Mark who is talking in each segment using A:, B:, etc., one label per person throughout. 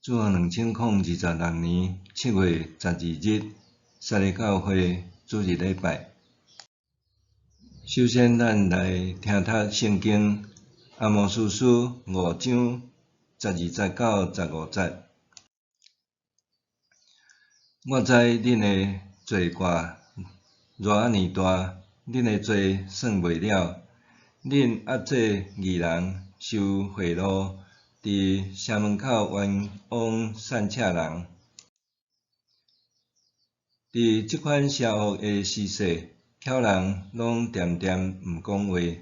A: 主後2026年7月12日，撒勒教會主日禮拜。首先，咱來聽讀聖經阿摩司書五章十二節到十五節。我知恁的罪過偌按呢大，恁的罪算袂了。恁壓制義人，收賄賂，佇城門口冤枉散赤人。佇這款邪惡的時勢，巧人攏恬恬毋講話。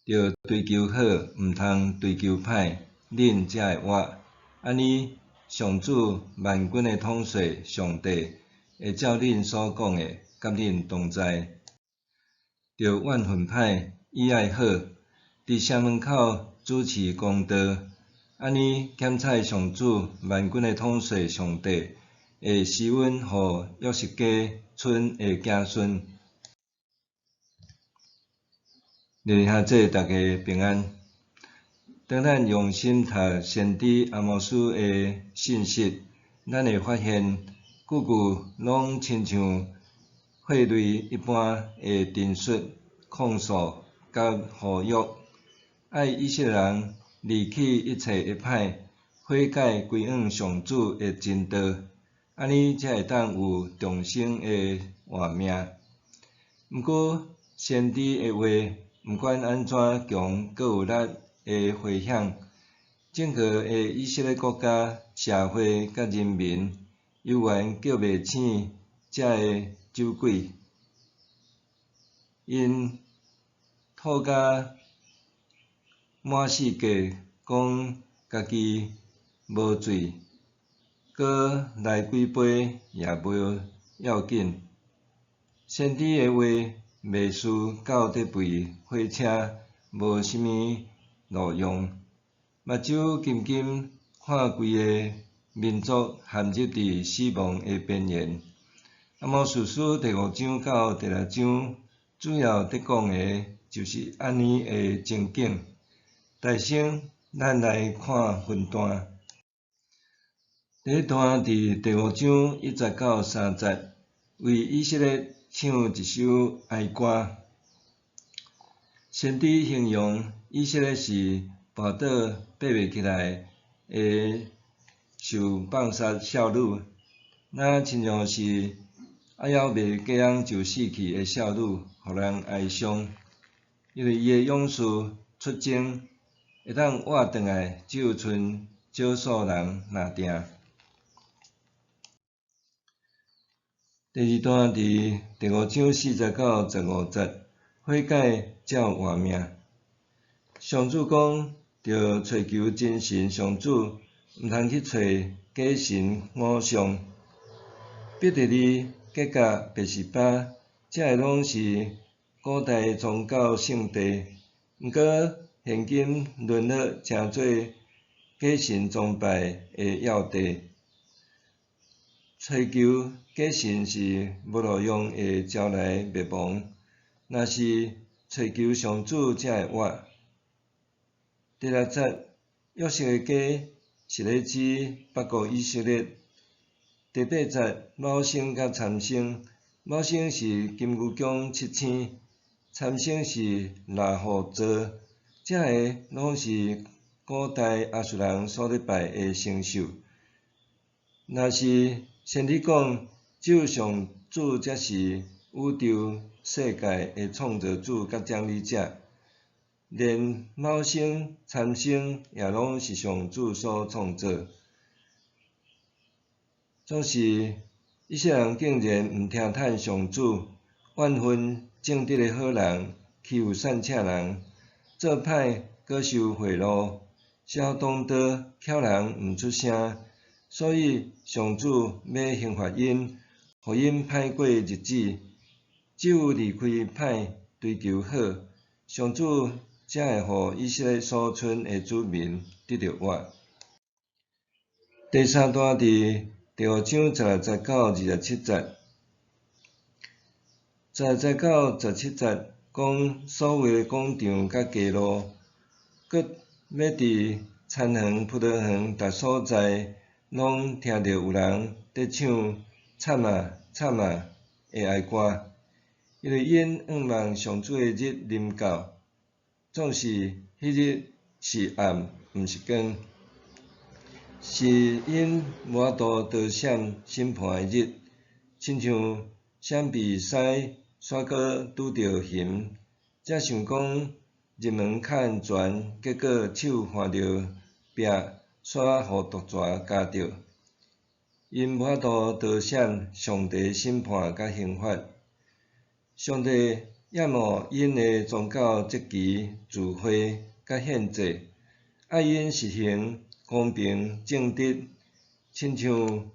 A: 著追求好，毋通追求歹，恁才會活。按呢，上主萬軍的統帥上帝會照恁所講的，佮恁同在。著怨恨歹，喜愛好，佇城門口主持公道，按呢檢採上主萬軍的統帥上帝會施恩予約瑟家賰的子孫。弟兄姊妹，大家平安。當咱用心讀先知阿摩司的信息，咱會發現句句攏親像血淚一般的陳述、控訴佮呼籲，愛以色列人離棄一切的歹，悔改歸向上主的真道，按呢才會當有重生的活命。毋過，先知的話，毋管按怎強閣有力的迴響，整個的以色列國家、社會佮人民，猶原叫袂醒這个酒鬼。𪜶吐甲滿世界，講家己無醉，閣來幾杯也無要緊。先知的話袂輸到佇肥火車，無啥物路用。目睭金金看規個民族陷入佇死亡的邊緣。阿摩司書第五章到第六章，主要佇講的就是按呢的情景。大先，咱來看分段。第一段佇第五章一節到三節，為以色列唱一首哀歌。先知形容以色列是跋倒爬袂起來的受放殺少女，若親像是猶猶未嫁翁就死去的少女，予人哀傷。因為伊的勇士出征，會當活轉來，只有賰少數人爾定。第二段佇第五章四節到十五節，悔改才有活命。上主講，著揣求真神上主，毋通去揣假神偶像。伯特利、吉甲、別是巴，這个攏是古代宗教聖地，毋過現今淪落成做假神崇拜的要地。揣求假神是無路用，會招來滅亡；若是揣求上主，才會活。第六節，約瑟的家是咧指北國以色列。第八節，昴星佮參星，昴星是金牛宮七星，參星是拉戶座，這个攏是古代亞述人所咧拜的星宿。若是先知講，只有上主才是宇宙世界的創造主佮掌理者，連昴星、參星也攏是上主所創造。總是以色列人竟然毋聽趁上主，怨恨正直的好人，欺負散赤人，做歹閣收賄賂，潲當刀巧人毋出聲，所以上主欲刑罰𪜶，予𪜶歹過日子。只有離開歹，追求好，上主才會予以色列所賰的子民得著活。第三段佇第五章十六節到27節，十六節到十七節講所有的廣場佮街路，閣欲佇田園、葡萄園，逐所在攏聽著有人佇唱慘啊慘啊的哀歌，因為𪜶向望上主的日臨到，總是彼日是暗，毋是光，是𪜶無法度逃閃審判的日，親像閃避獅煞閣拄著熊，才想講入門較安全，結果手橫著壁，煞予毒蛇咬著。𪜶無法度逃閃上帝審判佮刑罰。上帝厭惡𪜶的宗教節期、聚會佮獻祭，愛𪜶實行公平正直，親像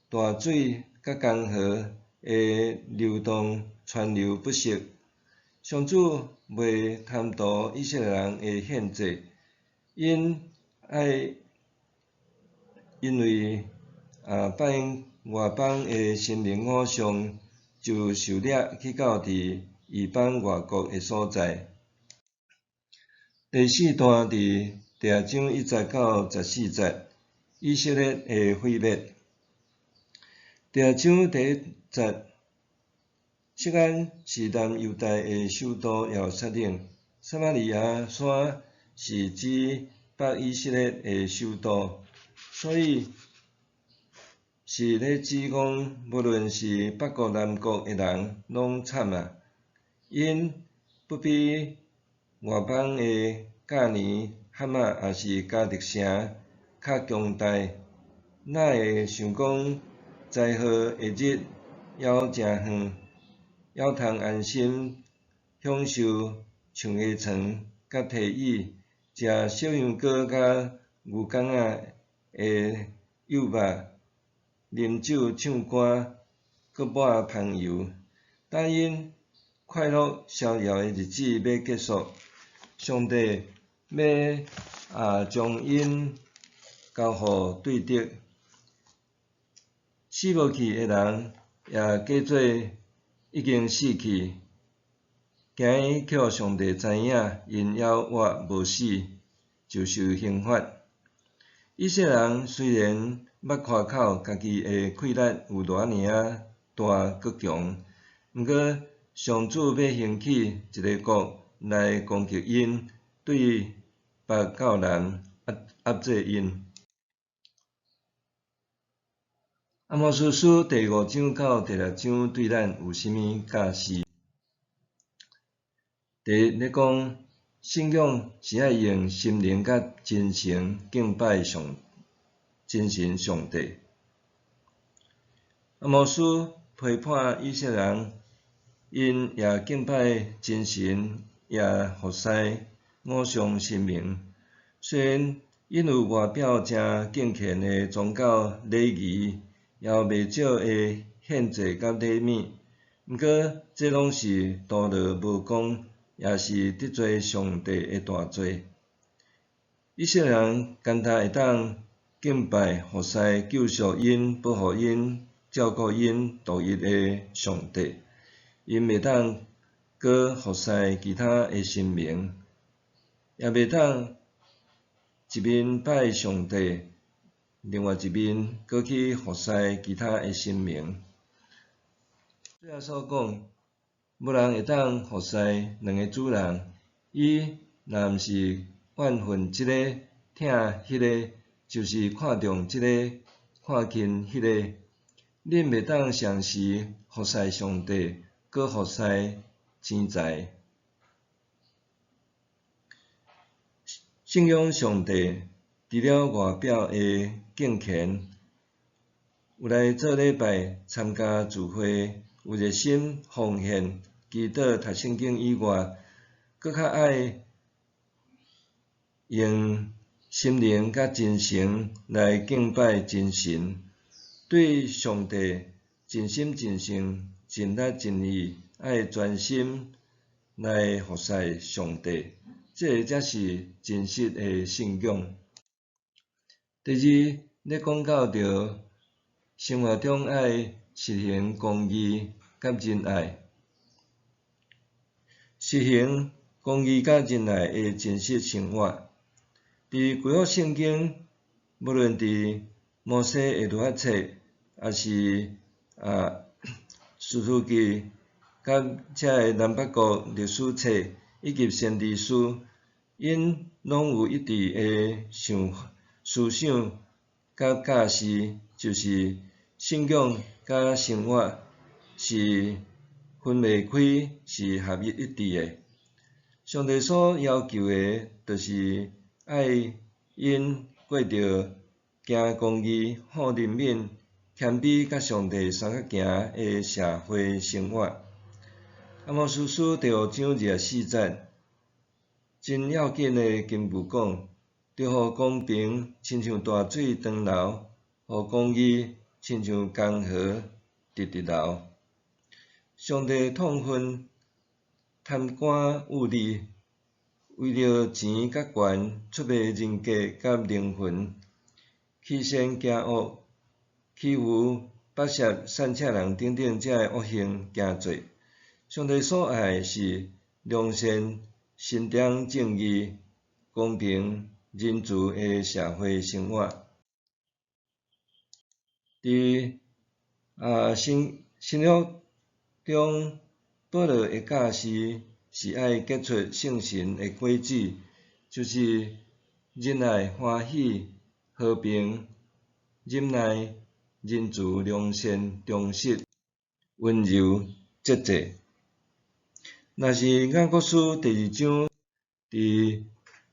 A: 大水佮江河的流動川流不息。上主袂貪圖以色列人的獻祭，𪜶愛因為拜外邦的神明偶像，就受掠去到佇異邦外國的所在。第四段佇第二章1節到14節，以色列的毀滅。第二章第一節，錫安是南猶大的首都耶路撒冷，撒瑪利亞山是指北以色列的首都，所以是咧指講，無論是北國南國的人，攏慘啊！𪜶不比外邦的迦尼、哈馬，抑是迦特城較強大，哪會想講災禍的日猶誠遠，猶通安心享受上下床佮提椅，食小香膏佮牛犅仔的幼肉，啉酒唱歌，閣抹香油。等𪜶快樂逍遙的日子欲結束，上帝欲將𪜶交予對敵，死無去的人也假做已經死去，驚伊予上帝知影，𪜶猶活無死，就受刑罰。以色列人雖然捌誇口家己的氣力有偌爾仔大閣強，毋過上主欲興起一个國來攻擊𪜶，對北到南壓壓制𪜶。阿摩司書第五章到第六章對咱有啥物教示？第一，咧講信仰是愛用心靈佮真誠敬拜上真神上帝。阿摩司批判以色列人，𪜶也敬拜真神，也服侍偶像神明。雖然𪜶有外表誠敬虔的宗教禮儀，也有袂少的獻祭佮禮物，毋過這攏是徒勞無功，也是得罪上帝的大罪。以色列人干焦會當敬拜服侍救贖𪜶、保護𪜶、照顧𪜶獨一的上帝，𪜶袂當閣服侍其他的神明，也袂當一面拜上帝，另外一面閣去服侍其他的神明。主耶穌講，無人會當服侍兩个主人，伊若毋是怨恨這个，疼彼个，就是看重這个，看輕彼个。恁袂當同時服侍上帝，閣服侍錢財。信仰上帝，除了外表的敬虔，有來做禮拜、參加聚會，有熱心奉獻、祈禱、讀聖經以外，閣較愛用心靈佮真誠來敬拜真神，對上帝盡心盡性、盡力盡意，愛專心來服侍上帝，這个才是真實的信仰。第二，咧講到著生活中愛實行公義佮仁愛，實行公義佮仁愛的真實生活。佇舊約聖經，無論佇摩西的律法冊，抑是士師記，佮遮个南北國歷史冊以及先知書，𪜶攏有一致的想思想佮教示，就是信仰佮生活是分袂開，是合一一致的。上帝所要求的，就是愛𪜶過著行公義、好憐憫、謙卑佮上帝相佮行的社會生活。阿摩司書第五章24節，真要緊的經文講：著予公平親像大水長流，予公義親像江河直直流。上帝痛恨貪官污吏，為著錢佮權出賣人格佮靈魂，欺善行惡，欺負剝削散赤人等等遮个惡行行做。上帝所愛的是良善、伸張正義、公平、仁慈的社會生活。佇新約中，保羅的教示是愛結出聖神的果子，就是仁愛、歡喜、和平、忍耐、仁慈、良善、忠實、溫柔、節制。若是雅各書第二章佇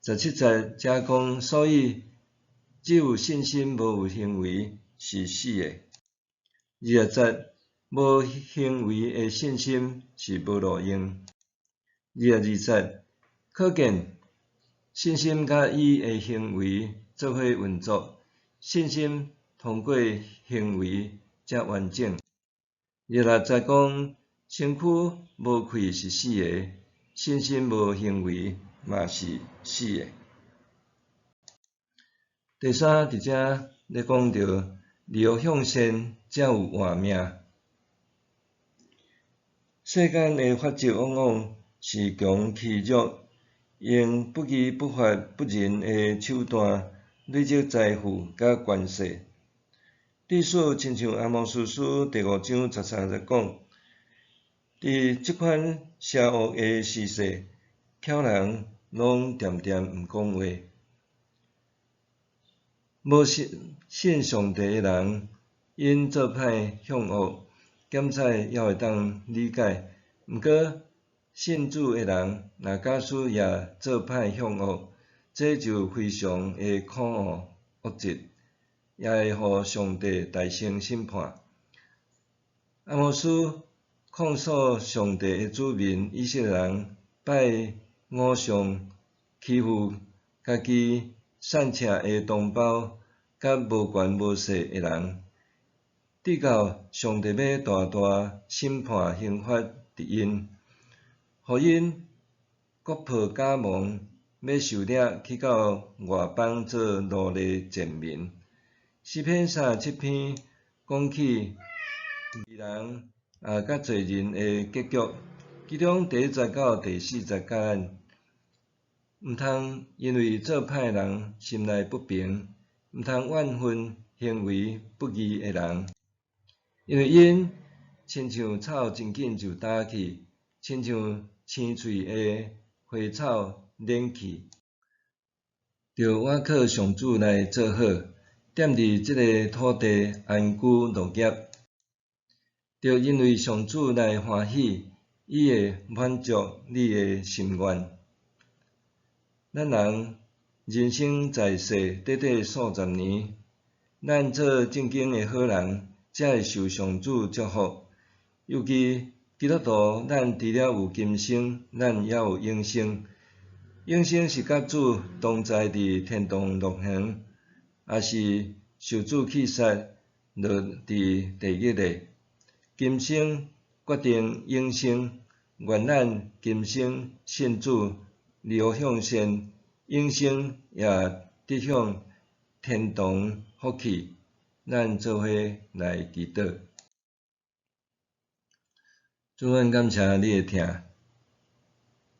A: 17節遮講，所以只有信心無有行為是死的。20節，無行為的信心是無路用。22節，可見信心佮伊的行為做伙運作，信心通過行為才完整。26節講，身軀無氣是死的，信心無行為嘛是死的。第三，佇遮咧講著，離惡向善才有活命。世間的法則往往是強欺弱，用不義不法不仁的手段累積財富佮權勢。至少親像阿摩司書第五章13節講，佇這款邪惡的時勢，巧人攏恬恬毋講話。無信信上帝的人，𪜶做歹向惡，檢採猶會當理解。毋過信主的人，若假使也做歹向惡，這就非常的可惡惡質，也會予上帝大聲審判。阿摩司控訴上帝的子民以色列人拜偶像，欺負家己散赤的同胞，佮無權無勢的人，直到上帝欲大大審判刑罰佇𪜶，予𪜶國破家亡，欲受掠去到外邦做奴隸賤民。詩篇37篇講起義人佮罪人的結局，其中第一節到第四節教咱，毋通因為做歹人心內不平，毋通怨恨行為不義的人，因為𪜶親像草真緊就焦去，親像青翠的花草蔫去。著倚靠上主來做好，踮佇這个土地安居樂業。著因為上主來歡喜，伊會滿足你的心願。咱人人生在世，短短數十年，咱做正經的好人，才會受上主祝福。尤其基督徒，咱除了有今生，咱猶有永生。永生是佮主同在佇天堂樂園，抑是受主棄殺落佇地獄的。今生決定永生，願咱今生信主，離惡向善，永生也得享天堂福氣。咱做伙來祈禱。主，阮感謝你的疼，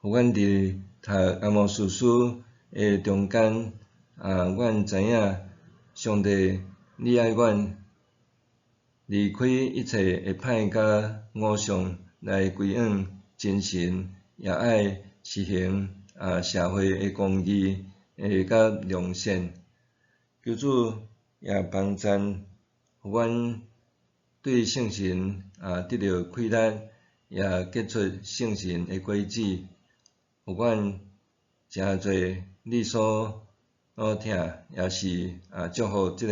A: 予阮佇讀阿摩司書的中間，阮知影上帝，你愛阮離開一切的歹佮偶像，來歸向真神，也愛實行社會的公義佮良善。求主也幫贊，予阮對聖神得著氣力，也結出聖神的果子，予阮成做你所疼，也是祝福這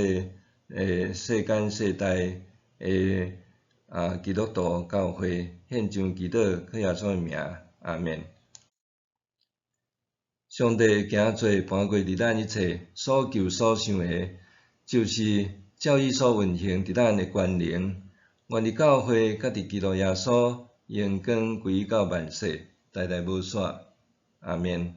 A: 个世間世代的基督徒教會，獻上祈禱，靠耶穌的名，阿們。上帝行做盤過佇咱一切所求所想的，就是照伊所運行佇咱的權能。願佇教會佮佇基督耶穌，榮光歸到萬世，代代無煞。阿們。